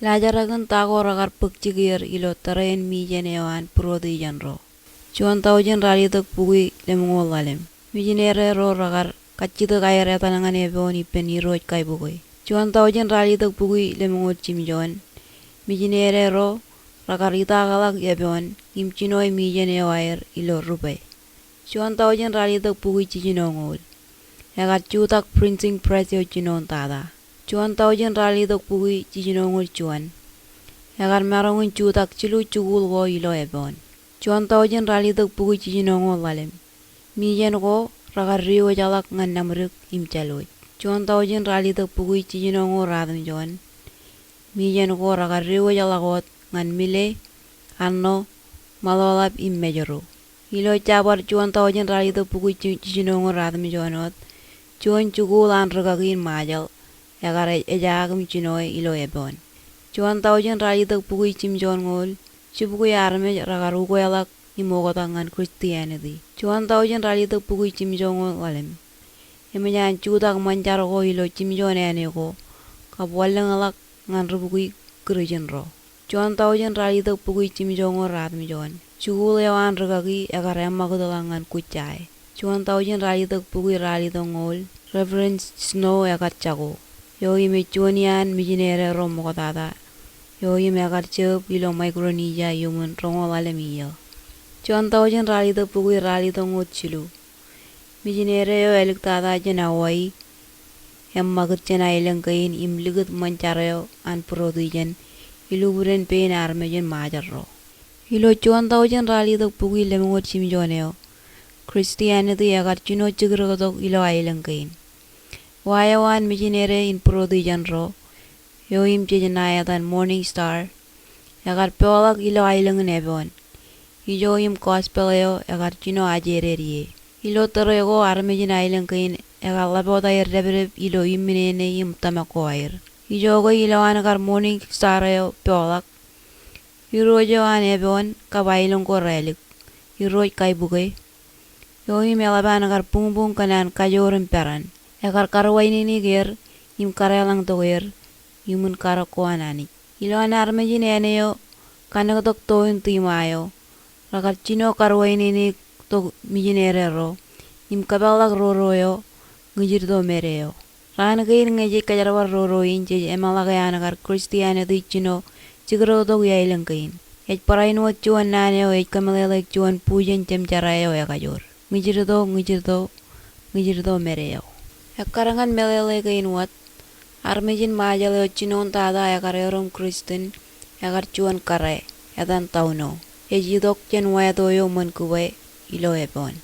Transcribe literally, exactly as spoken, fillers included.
Laajrak in ta ko rekar bōk jikier ilo tōre in mijen eo an būrotijeṇ ro. Juon taujin ralitōk bukwi lemñoul ḷalem. Mijinere ro rekar kajjitōk aer etal ñan epoon ippān irooj kaibuke. Juon taujin ralitōk bukwi lemñoul jimjuon. Mijinere ro rekar itaakḷọk epoon im jinoe mijen eo aer ilo rūpwe. Juon taujin ralitōk bukwi jijinoñoul. Ekar jutak printing press eo jinoin tata. Juon taujin ralitōk bukwi jijinoñoul juon. Ekar maroñ in jutak jilu jikuuḷ ko ilo epoon. Juon taujin ralitōk bukwi jijinoñoul ḷalem. Mijen ko rekar diwōjḷọk ñan Naṃdik im Jālwōj. Juon taujin ralitōk bukwi jijinoñoul ratimjuon. Mijen ko rekar diwōjḷọk wōt ñan Mile, Arṇo, Ṃaḷoeḷap im Mājro. Ilo jabdewōt juon taujin ralitōk bukwi ji- jijinoñoul ratimjuon wōt, juon jikuuḷ an rikaki in Ṃajeḷ ekar e- ejaak im jinoe ilo epoon. Juon taujin ralitōk bukwi jimjuonñoul, jibukwi armej rekar ukeḷọk im oktak ñan Christianity. Juon taujin ralitōk bukwi jimjuonñoul ḷalem. Eṃōj an jutak ṃōn jar ko ilo jimjuon āne ko, kab wanlōñḷọk ñan ri bukwi Kūrjin ro. Juon taujin ralitōk bukwi jimjuonñoul ratimjuon. Jikuuḷ eo an rikaki ekar eṃṃakūtḷọk ñan Kujjae. Juon taujin ralitōk bukwi ralitōñoul, Reverend Snow ekar jako. Eo im ej juon iaan mijinere ro ṃoktata. Eo im ekar jab ilo Micronesia iuṃwin roñoul ḷalem iiō. Juon taujin ralitōk bukwi ralitōñoul jilu. Mijinere eo āliktata jān Hawaii, eṃṃakūt jān aelōñ kein im likūt ṃōn jar eo an būrotijeṇ, ilubuden pein armej in Ṃajeḷ ro. Ilo juon taujin ralitōk bukwi lemñoul jimjuon eo, Christianity ekar jino jikdiktok ilo aelōñ kein. Wa eo an mijinere in būrotijeṇ ro, eo im jej ṇae etan Morning Star, ekar peḷḷọk ilo aelōñ in epoon. Ijo im gospel eo ekar jino ajeded ie. Ilo tōre ko armej in aelōñ kein ekar ḷapot aer dāpdep ilo imminene im tōmak ko aer. Ijoke ilowaan kar Morning Star eo peḷḷọk, irooj eo an epoon kab aelōñ ko raelik, irooj kaibuke, eo im eḷap an kar buñbuñ kōn an kajoor im peran. Ekar karuwainene er im kadeḷọñtok er iuṃwin karōk ko an Anij. Ilowaan armej in āne eo kanōktok to in tiṃa eo, rekar jino karuwainene tok mijinere ro im kōpeḷḷọk roro eo Ñijirto Mede eo. Raan kein ñe jej kōjerbal roro in, jej emeḷọke an kar Christianity jino jikdiktok iaelōñ kein. Ej barāinwōt juon naan eo ej kōmeḷeḷeik juon bujen jemjerā eo ekajoor. Ñijirto, ñijirto, ñijirto mede eo. Ekkar ñan meḷeḷe kein wōt, armej in Ṃajeḷ eo jinoin tata ekar erom Kristen, ekar juon kōrā, etan Tauno. Ej itok jān wāto eo ṃōn kūbwe ilo epoon.